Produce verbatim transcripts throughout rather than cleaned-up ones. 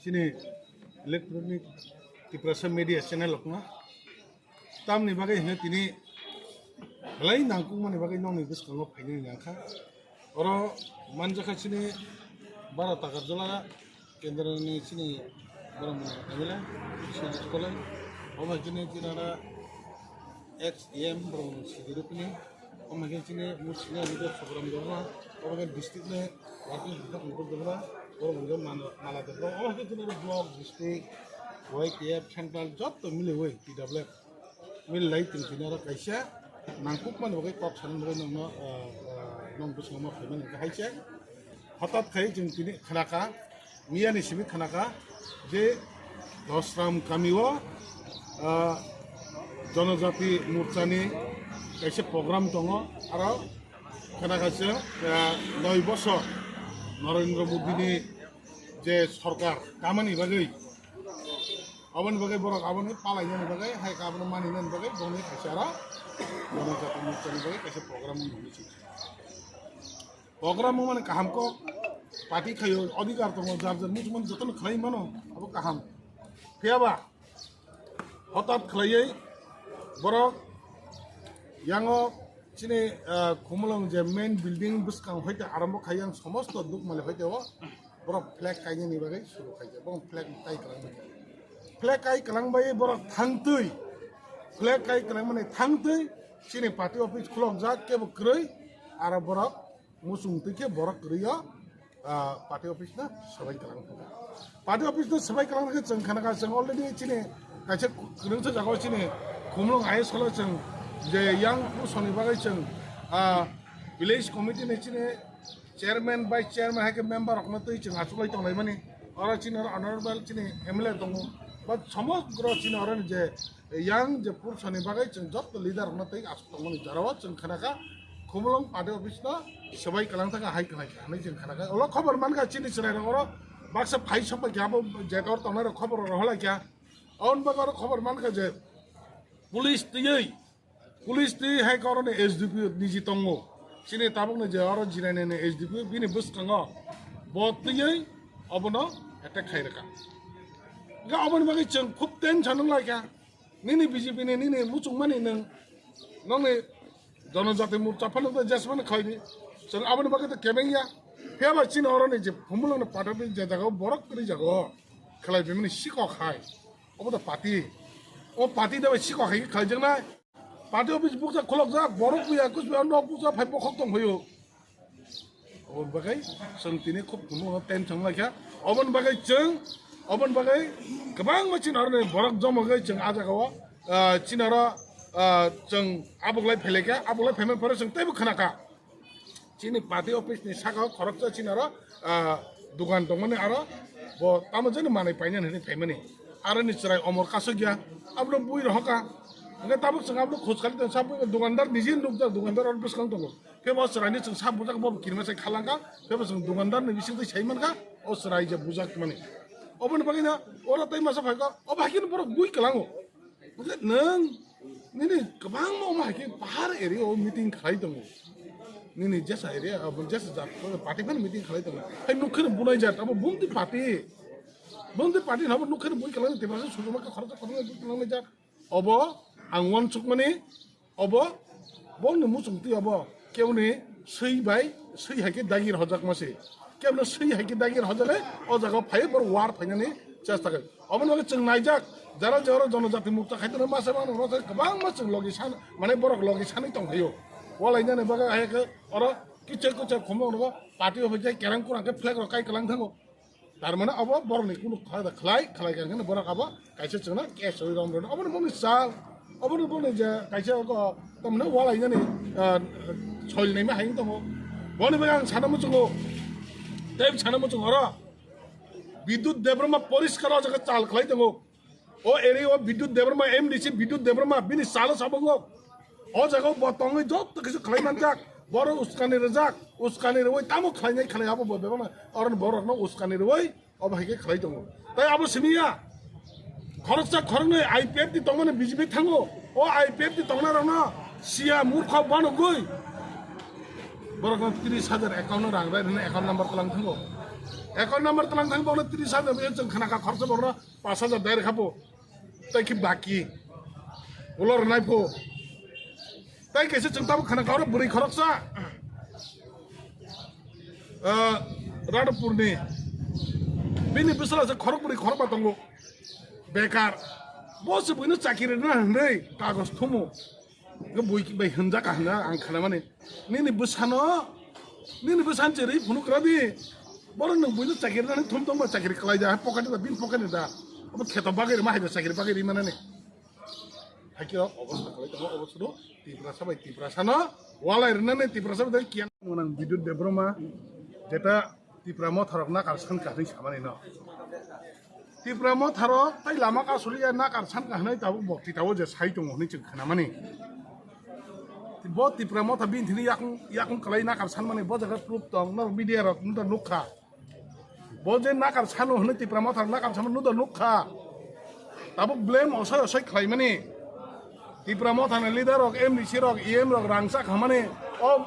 Chini electronic Tiprasa media channel rokno tamni bagwi hino tini belai nangkukmani bagwi nokni bwskango phainani nangkha. Oro manjakha chini bara Takarjala kendroni chini borok mwnwi M L A Biswajit Kolai, obo hai chini tinara ex E M borok mwnwi Sidi Rupini, omo hai chini muchina leader Sogram Debra, obo hai district ni working leader Ankur Debra, borok mwnwi Mala Debra, obo hai chini block, district, Y T F, central jotto miliwi T W F. Mil lai tong tini oro kaisa nangkukmani bagwi kok sanani bagwi nokno, ah, ah, nok bwskango ma phaimani hwnkha hai se. Hothat khai chwng tini khnakha, miyani simi khnakha je Dosram kamio, ah, Jonojati Morchani kaisa program tongo, aro khnakha chwng, ah, noi bosor Narendra Modini je sorkar tamani bagwi Aboni bagwi borok aboni palainani bagwi, hai abono maninani bagwi, bongni kaisa aro Jonojati Morchani bagwi kaisa program wngwi tong. Program wngmani kaham kok, party khaio, odhikar tongo, jar jar muchungmani jotono khlai mano, abo kaham. Phiyaba, hothat khlaiwi borok yango chini, ah, Khumulwng je main building bwskang hoite arambo khai yang somosto dukmali hoite o, borok flag kainani bagwi suru khai khe, borok flag kai kwlangmani. Flag kai kwlangbai borok thangtwi, flag kai kwlangmani thangtwi chini party office khulokjak kebo kwrwi, aro borok muchung twi khe borok kwrwi o, ah, party office no swbai kwlang. Party office no swbai kwlang khe chwng khana kha, chwng already chini kaisa kwrwngsa jaga o chini Khumulwng I S Hall o chwng je yang pursoni bagwi chwng, ah, village committee ni chini chairman, vice chairman, hai khe member rokno twi chwng achuklai tonglaimani. Oro chini oro honorable chini M L A tongo. Ba somogro chini oro ni je yang je pursani bagwi chwng jotto leader rokno twi achuk tongmani jora o chwng khana kha Khumulwng party office no swbai kwlang thangkha hai kwlai kha hinwi chwng khana kha. Olo khobor mankha chini chwrai rok oro baksa phai sok bai kha abo je oro tongnai rok khobor rok rohor lai kha. Aboni bagwi oro khobor mankha je police twiwi Police twi hai koroni S D P O niji tongo. Chini tabukni je oro jinainani S D P O bini bwskango bo twiwi obono attack khai rwkha. Hwnkhe oboni bagwi chwng khub tension wng lai kha. Nini B J P ni nini muchungmani nwng nokni Jonojati Morcha phano tei jesmani khaidi. Chwng aboni bagwi tei kebeng ya. Phiyaba chini oroni je Khumulwngni pathakni je jagao borok kwrwi jago khlai bimani sikok hai. Obo da party. O party da bai sikok hai khlaijaknai. Party office bukjak khulokjak, borok buya, kus buya, nok bukjak, phai bokhok tong phaio. Oboni bagwi chwng tini khub kuno tension lai kha. Oboni bagwi chwng, oboni bagwi kwbangma chini oroni borok joma wngwi chwng ah jagao, ah, chini oro, ah, chwng abuklai phailai kha, abuklai phaimani pore chwng teibo khna kha. Chini party office ni saka o khoroksa chini aro, ah, dukan tongmani aro bo tamo jani manwi painani hinwi phaimani. Aro ni chwrai omor kasukya, abono bui rohoka. Hwnkhe tabuk chwng abono khoj khali tong sa bui dukandar niji nukjak, dukandar oro bwskang tongo. Khe bo chwraini chwng sa bujak bo kirima sai khalangkha, khe bo chwng dukandar ni bisingtwi sai mankha, o chwrai je bujak mani. Oboni bagwi no oro tei masa phaikha, obo hai khe borok bui kwlango. Hwnkhe nwng nini kwbangma omo hai khe pahar area o meeting khlai tongo. Nini jesa area, abo jesa jat, party phano meeting khlai tongo. Hai nukhe no bunai jat, abo bumti party. Bumti party habo nukhe no bui kwlangni Tiprasa sujuma khe khoroksa khoroknwi bui kwlangnai jat. Obo ang uansukmani, obo bongni muchungtwi obo keuni swi bai swi hai khe dagi rwjakma se. Kebno swi hai khe dagi rwjale o jaga phai bor war phainani chesta khai. Oboni bagwi chwng naijak, jara je oro Jonojati Morcha khai tongo, masa mano oro kwbangma chwng logi san, mane borok logi sanwi tong phaio. Walainani bagwi hai khe oro kichai kuchai khumlok nogo party office jai kerang kurang khe flag rok kai kwlang thango. Tar mane abo borokni kunu kha da khlai, khlai kha hwnkheno borok abo kaisa chwngno case rwi rom rwno. Oboni bongni sal, oboni bongni je kaisa oko tamni walainani, ah, soil naima hai wng tongo. Boni bagwi ang sana muchungo, tei sana muchungo oro Bidyut Debbarma poriskar o jaga chal khlai tongo. O area o Bidyut Debbarma, M D C Bidyut Debbarma, bini salo sabo wng. O jaga o bo tongwi joto kisa khlai manjak. Boro uskani rwjak, uskani rwui tamo khlainai khlai abo bo bebakno. Oro borokno uskani rwui obo hai khe khlai tongo. Tai abo simi ya. Khoroksa khoroknwi I P F T tongmani B J P thango. O I P F T tongnai rokno siya murkho banogwi borokno tris hajar account no rang rai rwna account number tlang thango. Account number tlang thang bokno tris hajar bai chwng khna kha khoroksa bokno pas hajar direct hapo. Tai khe baki. Ulo rwnai pho. Tai kaisa chwng tabuk khna kha oro bwrwi khoroksa. Ah, Radhapurni. Bini bwsala se khorok bwrwi khorok ba tongo. Bekar. Bo se buino chakiri rwna hwnwi kagoj thumu. Nge bui bai hwnjak ka hwnna ang khanamani. Nini bwsano, nini bwsan cherwi phunuk radi. Borok nwng buino chakiri rwna thum tongma chakiri kwlai da, pocket da, bin pocket da. Abo kheto bagwi rwma hai da chakiri bagwi rwmanani. Hakhe o obostha kwlai tongo, obo sudo Tiprasa bai Tiprasano walai rwnani Tiprasa bai kiyan. Mwnang Bidyut Debbarma, jeta Tipra motharok nakar san kahwi samani no. Tipra motharok tai lama kasuli ya nakar san kahnai tabuk bokti tabuk je sai tongo hwnwi chwng khnamani. Bo Tipra motha bini thini yakung, yakung kwlai nakar sanmani bo jaga proof tong, norok media rok nukha. Bo je nakar sano hwnwi Tipra motha nakar sano nudo nukha. Tabuk blame osoi osoi khlaimani. Tipra mothani leader rok, M D C rok, E M rok rangchak hamani. O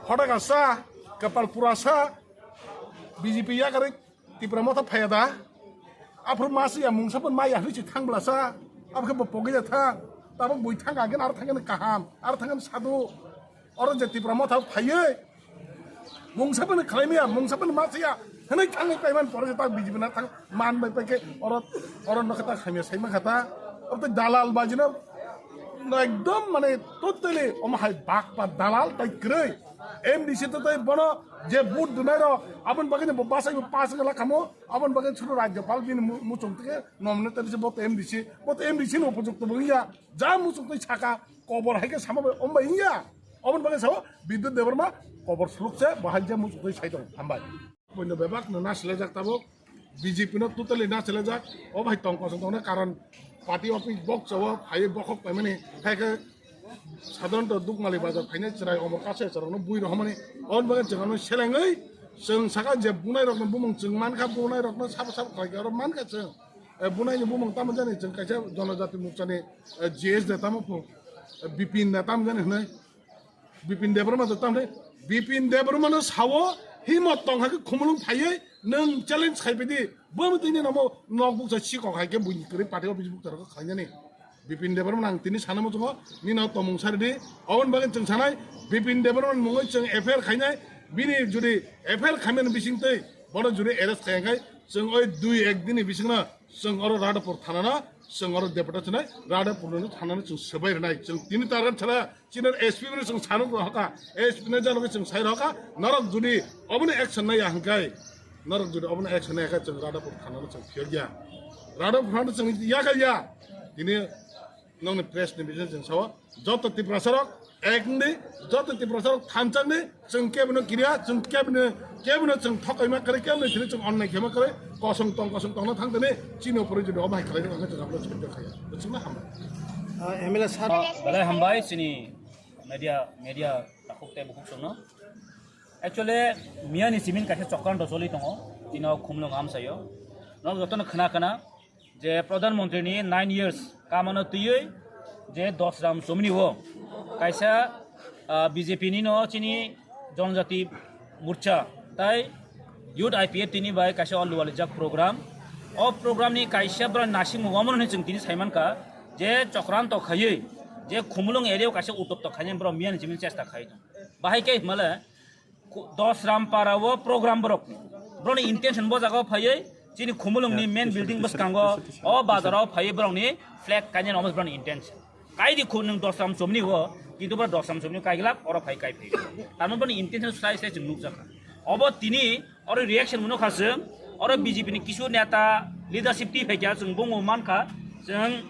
photo kasa, kapal purasa, B J P yakarwi Tipra motha phaya da. Aphuru masiya mungsa pun maya hwi si thang blasa. Abkhe bo pogi da thang. Tabuk bui thang agin ar thangin kaham, ar thangin sadu. Oro je Tipra motha phaiwi mungsa bini khlaimaya, mungsa bini masiya hwnwi thangwi paiman pore je ta B J P na thang man bai paikhe oro, oro nokha ta khamya saima kha ta. Oro tei dalal bajino ekdom mane totally omo hai bak pa dalal tai kwrwi. M D C to tei bono je vote dunai rok aboni bagwi bo basai bo pass wngla khamo, aboni bagwi chwng rajyapal bini mu-, muchung tike nominate tari se bo to M D C, bo to M D C ni upojukto bo wngya. Ja muchung tei saka kobor hai khe sama bai om bai wngya. Oboni bagwi sao Bidyut Debbarma kobor suluk se bo hai je muchung tei sai tong hambai. Boino bebak no na selejak tabuk B J P no totally na selejak. O bai tong kosong tong na karon party office bok chao phai bokhok paimani hai khe sadharanto Dukmali bazar phainai chwrai omo kasa chwrai no bui rohmani. Oboni bagwi chwng ano selengwi chwng saka je bunai rok no bumung chwng mankha bunai rok no sabo sabo khlai khe oro mankha chwng. Eh, bunai ni bumung tamo jani chwng kaisa Jonojati Morcha ni, eh, G S de tamo pho, eh, Bipin na tamo jani hwnwi. Bipin Debbarma to tamo de. Bipin Debbarma no sao himot tong hakhe khumulung phaiwi nwng challenge khai pidi. Bo tini namo nok buksa sikok hai khe buini kwrwi party office buksa rok khlainani. Bipin Debbarma ang tini sana muchungo nino tomung sari di. Oboni bagwi chwng sanai Bipin Debbarma mungwi chwng F I R khainai. Bini jodi F I R khaimani bising tei bono jodi arrest khaiya khai chwng oi dui ek dini bisingno chwng oro Radhapur thanano, chwng oro deputation nai Radhapur no thanano chwng swbai rwnai. Chwng tini target chala chini S P no chwng sanuk rohaka, S P no jalo chwng sai rohaka, norok jodi oboni action naiya hwnkhe, norok jodi oboni action naiya khe chwng Radhapur thanano chwng phiyokya. Radhapur thana chwng yakaya. Tini nokni press ni bising chwng sao, joto Tiprasa rok ek wngdi, joto Tiprasa rok thanchang di, chwng kebino kiriya, chwng kebino, kebino chwng thokaima kwrwi, kebino kiri chwng onnai khema kwrwi, kosong tong, kosong tongno thang tani, chini upore jodi omo hai khlai rok ang chwng ablo chwng khaya. Chwngno hambai. Ah, M L A sir. Ah, belai hambai chini media, media takhuk tei bukhuk chwngno. Actually, miyani simin kaisa chokranto choli tongo, tino khumlung amsaio. Nok jotono khna khna, je Pradhan Mantri ni nine years kamano twiwi je Dosram Chomni o kaisa, ah, B J P ni no chini Jonojati Morcha tai Youth I P F T ni bai kaisa o lualijak program. O program ni kaisa bwrani naisingmung omo hwnwi chwng tini saimankha je chokranto khaiwi je Khumulwng area o kaisa utopto khainani borok miyani chimni chesta khai tong. Bahai khe himale Ku-, Dosram para o program borok. Borokni intention bo jaga o phaiwi chini Khumulwng ni main building bwskango o bazar o phaiwi borokni flag kainani omo borokni intention. Kaidi khu nwng Dosram Chomni o, kintu borok Dosram Chomni o kaiglak oro phai kai phai. Tamo borokni intention sai sai chwng nukjakha. Obo tini oro reaction mano kha chwng, oro B J P ni kisu neta leadership twi phaikha chwng bongbo mankha chwng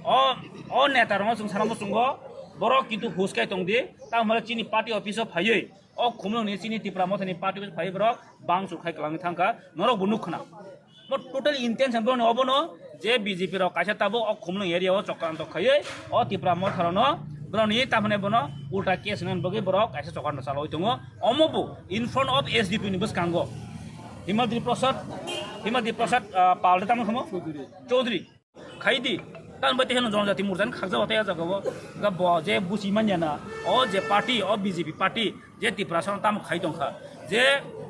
o, o neta rokno chwng sana muchungo borok kintu hus kai tongdi, tamo chini party office o phaiwi. O Khumulwng ni chini Tipra Motha ni party office phai borok bangsu khai kwlangwi thangkha, norok bo nukkhna. Bo total intention borokni obono je B J P rok kaisa tabuk o Khumulwng area o chokranto khaiwi o Tipra Motha rokno borokni tamhane bono ulta case hwnani bagwi borok kaisa chokranto chalawi tongo. Omo bo in front of S D P ni bwskango Himati Prasad, Himati Prasad, ah, Pal de tamo khamo? Chaudhary. Khaidi, tan bai teheno Jonojati Morcha ni khakjak o tei o jaga o ga bo je buchi manya na, o je party, o B J P party, je Tiprasa no tamo khai tongkha, je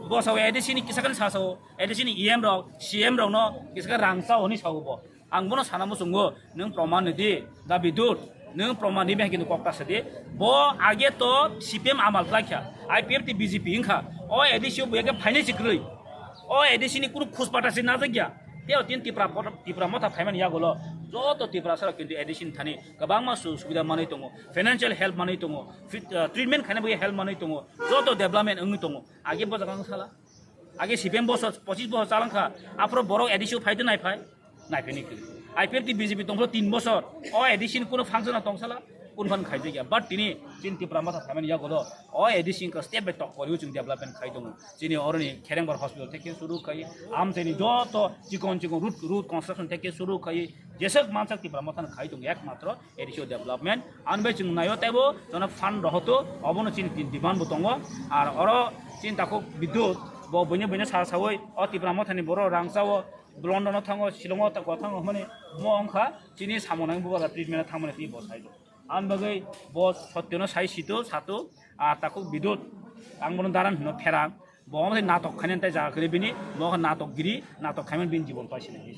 Bo sao A D C ni kisa kan sa sao, A D C ni E M rok, C M rok no kisa kan rang sao hwnwi sao bo. Ang bono sana muchungo, nwng proman ni di, da bidut, nwng proman ni bai kini kok ta sa di. Bo age to C P M amal khlai kha, I P F T B J P wngkha, o A D C o bo age phainai si kwrwi. O A D C ni kunu khus pata si najak ya. Teo tin Tipra, Tipra motha phaimani yagulo, joto Tiprasa rok kintu A D C ni thani kwbangma su-, subida manwi tongo, financial help manwi tongo, fit, uh, treatment khaina bagwi help manwi tongo, joto development wngwi tongo. Age bo jaga wng sala. Age C P M bosor, pochis bosor chalangkha. Aphuru borok A D C o phai de nai phai. Nai phai ni kiri. I P F T B J P tongphuru tin bosor. O A D C ni kuno function tong sala. Kun phan khai jagya. But tini chin Tipra motha phaimani yagulo. O A D C wngkha step by step kori chwng development khai tongo. Chini oroni Kherengbar hospital theke suru khai. Am chini joto chikon chikon road, road construction theke suru khai. Jesek mansak Tipra motha khai tongo ekmatro. A D C o development. Ang bai chwng naio teibo jono fund rohoto, obono chini tin demand bo tongo. Ar oro chini takhuk bidut, bo buino buino sa sawi, o Tipra mothani borok rang chao, London o thango, Shillong o ta-, thango hwnmani mo wngkha, chini samung nang bubagra treatment o thangmani twi bo sai do. Ang bagwi bo sotyono sai sito, sato, ar takhuk bidut, ang bono daran hino pherang, bo wngkha natok khainani tei jaga kwrwi bini, bo wngkha natok giri, natok khaimani bini jibon paisini.